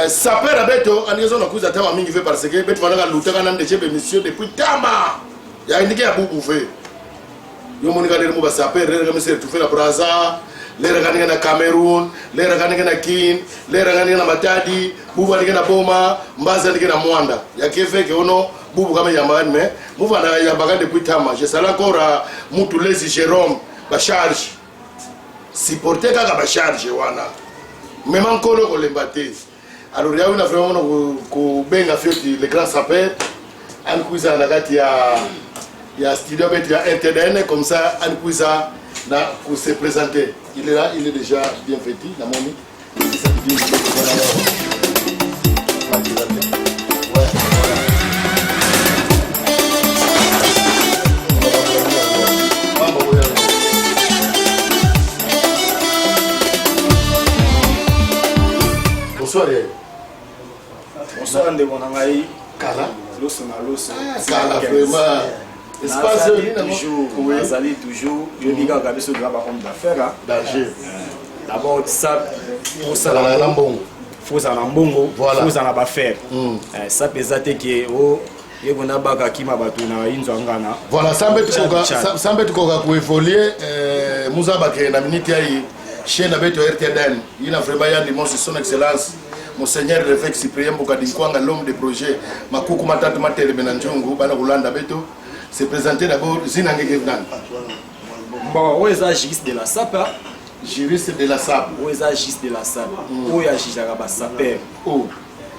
Sapeur abeto andike zo nakuza tama mingi ve parce que beto vandaka lutaka na ndeche be mission depuis tama ya ndike ya bubu ve yo monika lere mo ba sapeur lere ka se retrouver na Brazza, lere ka ndike na Cameroun, lere ka ndike na Kin, lere ka ndike na Matadi, bubu andike na Boma, Mbaza andike na Mwanda ya kefe ke ono bubu kama yamba mais muvanda yamba depuis tama. Je salue encore à Mutulezi Jérôme ba charge supporter kaka ba charge wana mema nkolo kolemba te. Alors yawi na vraiment na kobenga fioti le grand sapeur anikuiza na kati ya studio betu ya RTDN, comme ça anikuiza na ko se présenter. Il est là, il est déjà bien vêtu na moni. Bonsoir. Bonsoir ndeko na ngai. Kala. Loso na loso. Ah, kala vraiment. Espace toujours. Azali toujours. Yo bika biso de la homme d'affaires. Danger. D'abord ça osala na mbongo. Faut ozala na mbongo, faut ozala na bafere. Ça pesa te ke o ye kona baka kima bato na inzo ngana. Voilà, sambe tukoka ku évoluer muza bake na minute ya chaîne beto RTDN. Il a vraiment yandi mon son excellence Monseigneur l'évêque Cyprien Mbokadi Nkwanga, l'homme de projet Makuku Matatu Matele Benanjongo bana kolanda beto se présenter d'abord Zina Ngeke Vnan. Bon, oyo eza juriste de la SAP. Juriste de la SAP. Oyo eza juriste de la SAP. Oyo ajijaka ba sapeur. Oh.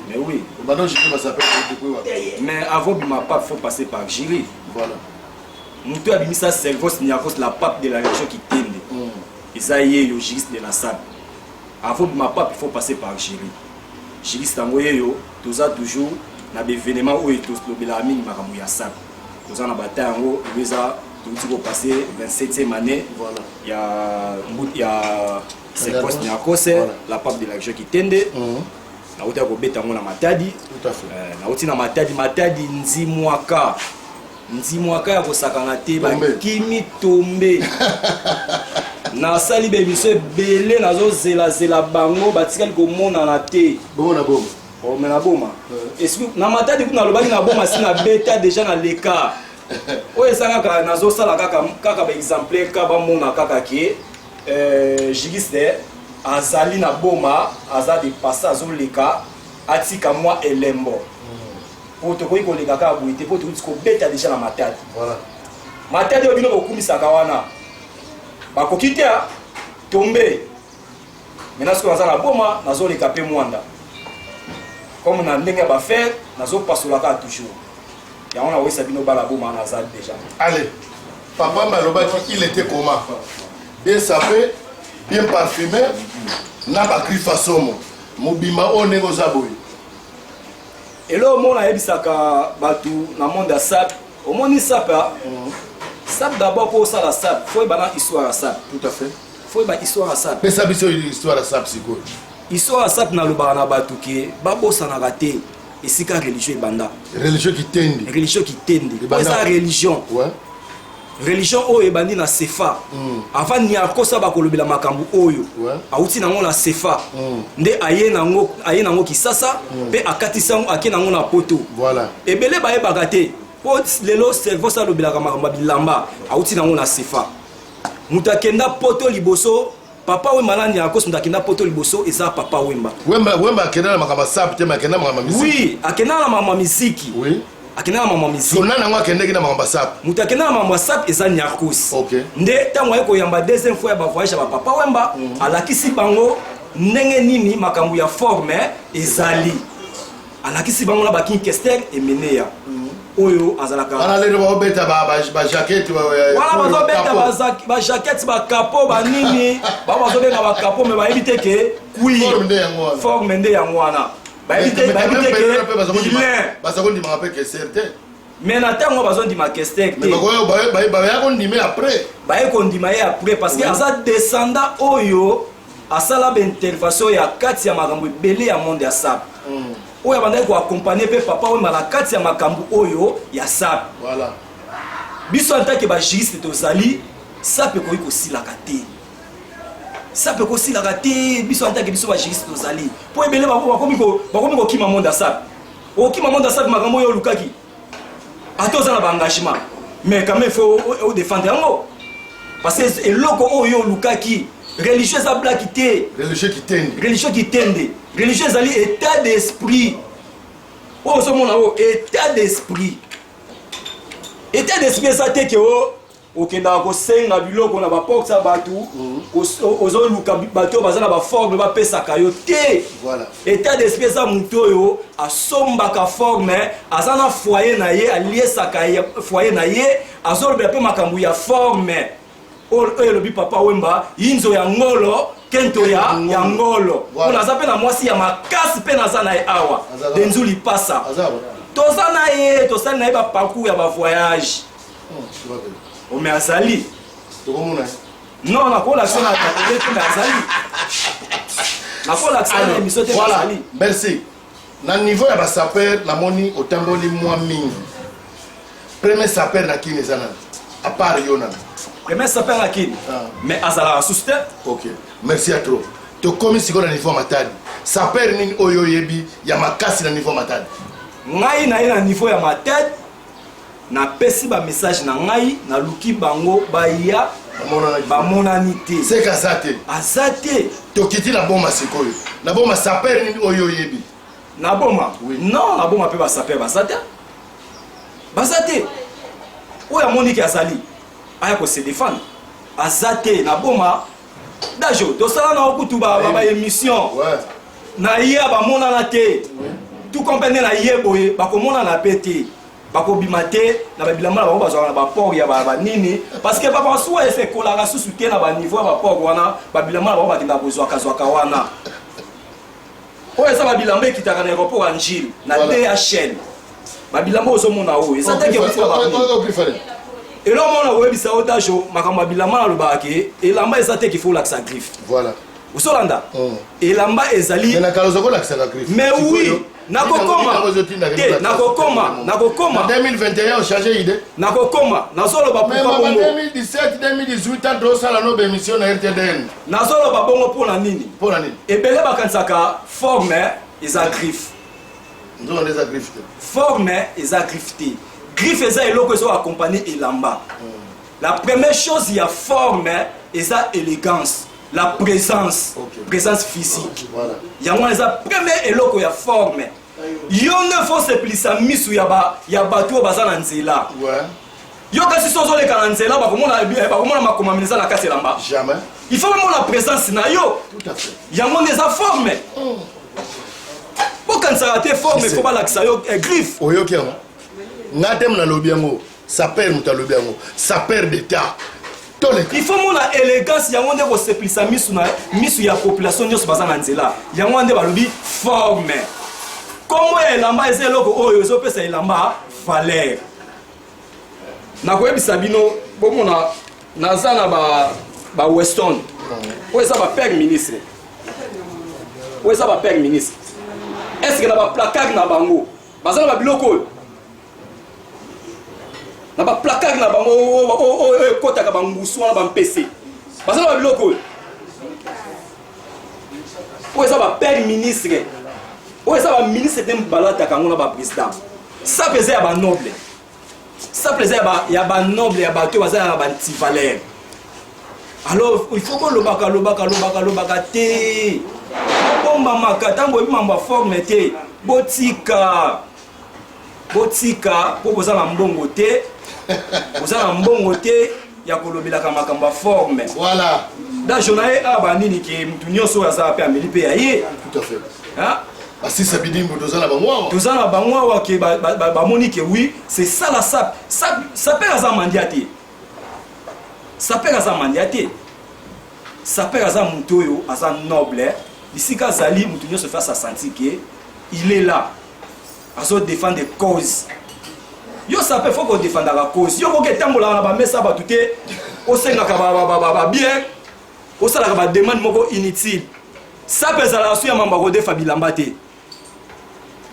Mais oui. Bano juger ba sapeur depuis wapi? Mais avant bima pape faut passer par jury. Voilà. Mutu abimisa Servos Niakos la pape de la région Kitende. Eza ye yo juriste de la SAP. Avant bima pape il faut passer par jury. Juriste yango ye yo toza toujours na ba événement oyo tolobelaka mingi makambo ya SAP. Toza na bataille yango eza touti ko passer 27e année. Voilà. Ya mbut ya Servos Niakos la pape de la région Kitende. Nauti kobeta yango na Matadi. Tout à fait. Nauti na Matadi, Matadi Nzimwaka. Nzimwaka ya kosakana te, bakimi tombe. Nasali ba émission ebele, nazozelazela bango, batikali komonana te. Bongo na boma. Oh, mais na boma. Est-ce que na Matadi kuna nalobaki na boma si na beta déjà na leka. Oyo eza kaka nazosala kaka kaka ba exemplaire ka bamona kaka ke juriste azali na boma, aza de passage azoleka atika mwa elembo. Po tokoki koleka kaka boye te, po tokoki kobeta déjà na Matadi. Voilà. Matadi oyo bino bokumisaka wana bakoki te tombe. Maintenant soki naza na boma nazoleka pe mwanda. Comme na ndenge ya ba faire nazopasola kaka toujours. Yango na wesa bino bala boma na za déjà. Allez. Papa Malobaki, il était comment? Bien sapé, bien parfumé, na ba griffe somo. Mobima o ndenge oza boye. Elo mona yebisaka batu na monde ya sap, omoni sap a? Sap d'abord pour osala sap, faut yeba na histoire ya sap. Tout à fait. Faut yeba histoire ya sap. Pesa biso histoire ya sap sikoyo. Histoire ya sap nalobaka na batu ke babosanaka te esika religion ebanda. Religion kitendi. Religion kitendi. Ebanda. Eza religion. Ouais. Religion oyo ebandi na Sefa. Avant Niakosa bakolobela makambo oyo. Ouais. Auti nango na Sefa. Nde aye nango, aye nango Kisasa, pe akatisa yango, ake nango na Poto. Voilà. Ebele bayebaka te. Po lelo cerveau sa lobelaka makambo ya bilamba, auti nango na Sefa. Moto akenda Poto liboso, Papa Wemba na Niakos, moto akenda Poto liboso eza Papa Wemba. Wemba, Wemba akenda na makambo ya sap te, mais akenda na makambo ya miziki. Oui, akenda na makambo ya miziki. Oui. Akenda na makambo ya miziki. So nani yango akendeki na makambo ya sap? Moto akenda na makambo ya sap eza Niakos. Ok. Nde ntango aye koyamba deuxième fois ya ba voyage ya ba Papa Wemba, alakisi bango ndenge nini makambo ya forme ezali. Alakisi bango na ba King Kester Emeneya. Oyo azalaka Wana lelo baobeta ba jaquette, ba, Wana bazobeta ba ba jaquette, ba capot, ba nini. Ba bazobenga ba capot, mais bayebi te ke cuir. Forme nde yango wana. Forme nde yango wana. Bayebi te, Mais bayebi te quand même, ke pe baza kondima, bilin. baza kondimaka pe Kester te. Mais na ntango bazondima Kester te. Mais bakoya, ba, ba, ba, baya kondima ye après. Baye kondima ye après parce que Oui. aza descendant oyo asala ba intervention ya kati ya makambo ebele ya monde ya sap. Oyo abandaki ko accompagner pe Papa Wemba na kati ya makambo oyo ya sap. Voilà. Biso en tant que ba juriste tozali, sap ekoki kosilaka te. Sape ekosilaka te. Biso antake biso bajuriste tozali mpo ebele bakomi kokima monde ya sape. Okima monde ya sape, makambo oyo olukaki, ata oza na baengagement, mais quand même il faut odéfendre yango, parce que eloko oyo olukaki, religion eza blaki te. Religieux kitende. Religion kitende, religion ezali état d'esprit. Oyo ozomona oyo état d'esprit, état d'esprit eza te ke o okendaka kosenga biloko na baporte ya bato, ozoluka bato oyo baza na baforme bapesaka yo te. État d'esprit eza motu oyo asombaka forme, aza na foyer na ye, aliesaka foyer na ye, azolobela mpe makambo ya forme. Oyo elobi Papa Wemba, yinzo ya ngolo kento ya ngolo. Mpo naza mpe na mwasi ya makasi, mpe naza na ye awa, Denzu Lipasa. Toza na ye, tosali na ye baparcours ya bavoyage. Ome azali. Non, nakolakisa na tele te, mais azali, nakolakisa na émission te. Azali. Merci. Na niveau ya basapeur, namoni otamboli mwa mingi. Premier sapeur na Kini eza nani, à part yo nani? Premier sapeur na Kini, mais azalaka susu te. Ok, merci ya trop. Tokomi sikoyo na niveau ya Matadi. Sapeur nini oyo oyebi ya makasi na niveau ya Matadi? Ngai na ye na niveau ya Matadi, napesi bamessage na ngai, naluki bango baya, bamonani te. Seka aza te. Aza te. Tokiti na Boma sikoyo. Na Boma, sapeur nini oyo oyebi? Na Boma? Non, na Boma mpe basapeur baza te, baza te. Oyo amoniki azali, aya kose défendre. Aza te na Boma. Dajo, tosala na okutu baémission na ye, bamonana te. Tout comme nde na ye boye, bakomonana mpe te, bakobima te na babilamba na bango bazwaka na baport ya banini, parce que bamasuwa esekolaka susu te na baniveau ya baport wana. Babilamba na bango bakendaka kozwakazwaka wana. Oyo eza babilamba ekitaka na aéroport ya Njili na DHL. Babilamba ozomona oyo eza teke. Eloko mona koyebisa yo, Dajo, makambo ya bilamba, nalobaka ke elamba eza te qu'il faut olakisa griffe. Ozolanda, elamba ezali Mais oui, nakokoma te, nakokoma, nakokoma. 2021 ochange idée? Nakokoma, nazoloba. Pourquoi bongo? 2017, 2018, tant tosala no bémission na RTDN. Nazoloba bongo mpo na nini? Mpo na nini? Ebele bakanisaka forme eza griffe. Nzoka eza griffe te. Forme eza griffe te. Griffe eza eloko ezo accompagne elamba. La première chose ya forme eza élégance, la présence, présence physique. Yango wana eza premier eloko ya forme. Yo nde faut sepelisa misu ya bato oyo baza na nzela. Yo kasi so ozoleka na nzela, bakomona makomami eza na kati elamba? Jamais. Il faut bamona présence na yo. Tout à fait. Yango nde eza forme. Bokanisaka te forme faut balakisa yo griffe. Oyoki yango, nga te nalobi yango, sapeur moto alobi yango, sapeur d'état. Toleka. Il faut mona élégance, yango nde kosepelisa misu na misu ya population nyonso baza na nzela. Yango wana nde balobi forme. Kombo ya elamba eza eloko oyo ezopesa elamba valeur. Nakoyebisa bino, bomona naza na ba Weston. Oyo eza bapère ministre, oyo eza bapère ministre. Est ce que na baplacard na bango baza na babiloko oyo? Na baplacard na bango oyo ekɔtaka bangusu wana, bampese, baza na babiloko oyo? Oyo eza bapère ministre, oyo eza baministre te balataka yango na baprésident. Sape eza ya banoble, sape eza ya banoble, ya bato oyo baza na bantivaleur. Alors il faut kolobaka, lobaka, lobaka, lobaka te, bobombamaka. Ntango oyebi mambo ya forme te, botika, botika, mpo boza na mbongo te, boza na mbongo te ya kolobelaka makambo ya forme. Dajo na ye awa, banini ke mutu nyonso oyo aza mpe ameli mpe ya ye. Tout à fait. Basisa bidimbu, toza na bango awa. Toza na bango awa ke bamoni ke oui, c'est ça la sape. Sapeur aza mendiant te, sapeur aza mendiant te. Sapeur aza motu oyo aza noble. Bisika azali, motu nyonso face asanti ke il est là, azodéfendre cause. Yo sapeur, faut kodéfendaka cause. Yo koki etambolaka na bamesa bato te, osengaka babien, osalaka bademande moko inutile. Sape ezalaka su ya mambo ya kodefa bilamba te.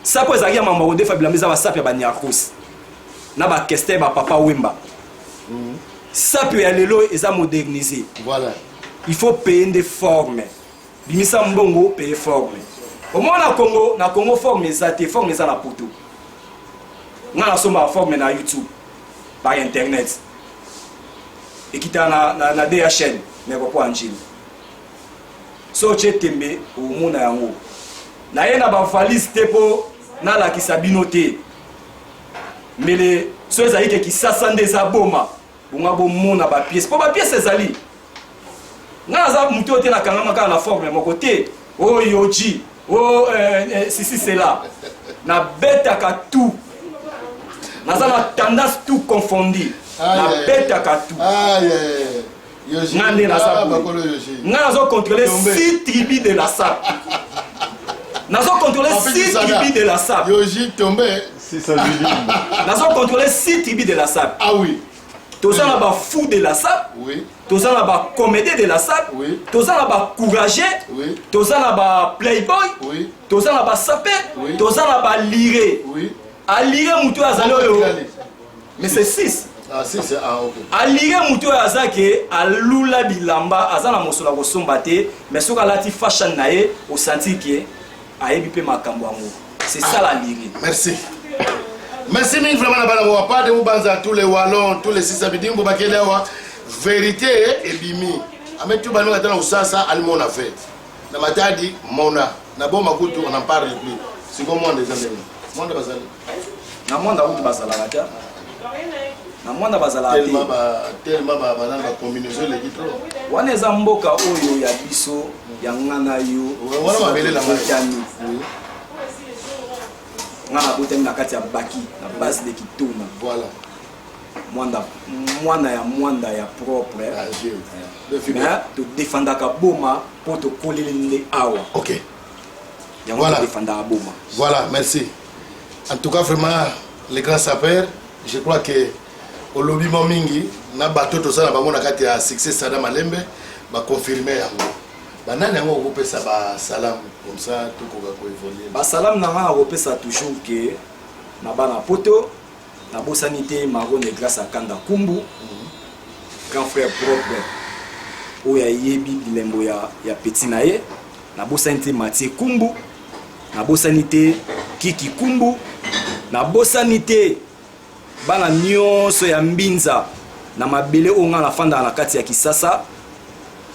Sape ezalaki ya mambo ya kodefa bilamba eza basape ya baniarcos na bakester, bapapa Wemba. Sape ya lelo eza modernisé. Il faut payer nde forme. Bimisa mbongo, payer forme. Omona na Congo, na Congo forme eza te, forme eza na poto. Nga nasombaka forme na YouTube par internet. Ekitaka na DHL na aéroport ya Ndjili. So otie tembe omona yango. Naye na ba valise te po nalakisa bino te. Mbele so ezali ke Kisasa nde eza boma, bonga bomona ba pièces. Po ba pièces ezali. Nga naza moto oyo te nakangama kaka na forme moko te. Oh Yoji, oh sisi cela. Nabetaka tout. Naza na tendance tout confondi. Nabetaka tout. Nga nde naza boye. Nga nazo contrôler 6 tribus de la SAP. Nazo contrôler 6 tribus de la SAP. Yoji tombé. Nazo contrôler 6 tribus de la SAP. Ah oui. Toza na ba fou de la SAP. Oui. Toza na ba comédien de la SAP. Oui. Toza na ba courageux. Oui. Toza na ba playboy. Oui. Toza na ba sapé. Oui. Toza na ba liré. Oui. Aliré mutu azali oyo. Mais c'est 6. Ah, 6, ah, ok. Aliré mutu oyo aza ke alula bilamba, aza na mosolo ya kosomba te, mais soki alati fashion na ye, osentir ke ayebi pe makambo yango. C'est ça la liré. Merci. Merci mingi vraiment na bana bowa pas de Mubanza, tous les wallons, tous les six abidimbo bakele awa. Vérité ebimi. Ame tu banu katana usasa alimona fait. Na Matadi mona, na boma kutu on en parle plus. Siko monde eza ndenge. Monde bazali. Na monde akutu bazalaka te. Na monde bazalaka te. Tellement ba tellement ba banana ba combinaison eleki trop. Wana eza mboka oyo ya biso ya nga na yo. Wana mabele na ngai. Botami. Nga na botami na kati ya Baki, na base de Kitona. Voilà. Mwanda, mwana ya mwanda ya propre. Ah, j'ai. Le film. Mais to défendaka boma po to koleli nde awa. OK. Yango Voilà. to défendaka boma. Voilà, merci. En tout cas, vraiment, les grands sapeurs, je crois que au lobby mingi, na bateau tout ça, na bango na kati ya succès Sada Malembe, ba confirmer yango. Ba nani yango okopesa ba salam comme ça tokoka ko évoluer. Ba salam na nga okopesa toujours que na bana poto, na bosani te Marone grâce à Kanda Kumbu, grand frère propre oyo ayebi bilembo ya petit na ye. Na bosani te Mathieu Kumbu, na bosani te Kiki Kumbu, na bosani te bana nyonso ya Mbinza na mabele oyo nga nafandaka na kati ya Kisasa.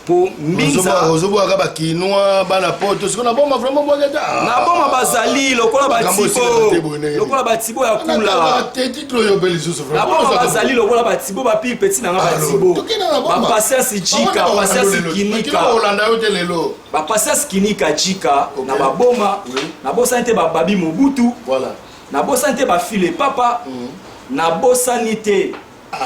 Po Mbinza Ozobwaka ba kinois, bana poto, siko na boma vraiment bwaka ta. Na boma bazali lokola ba Makambo tibo. esila te boye ndenge nini. Lokola ba tibo ya Na kula. kaka te titre oyo pe lisusu Na vraiment. boma bazali lokola ba tibo ba pire petit na nga ba Allô, tibo. tokende na boma. Ba patience jika, Bango nde patience bakolanda lelo. kinika. Bakino bakolanda yo te lelo. Ba patience kinika jika Ok. na ba boma. Oui. Na bosani te ba babi Mobutu. Voilà. Na bosani te ba file papa. Na bosani te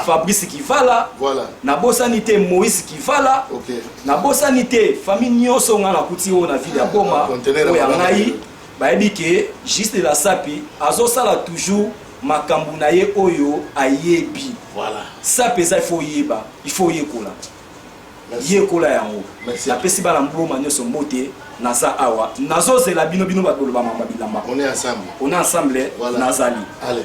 Fabrice Kivala. Voilà. Na bosani te Moïse Kivala. Ok. Na bosani te famille nyonso nga na kuti oyo na ville ya Boma. Conteneur Oyo ya ya ngai bayebi ke Juste de la Sapi azosala toujours makambo na ye oyo ayebi. Voilà. Sapi eza il faut yeba, il faut yekola. Merci. Yekola yango. Merci. Napesi bana Boma nyonso mbote, naza awa. Nazozela bino bino bato boloba mama bilamba. On est ensemble. On est ensemble, Voilà. nazali. Allez.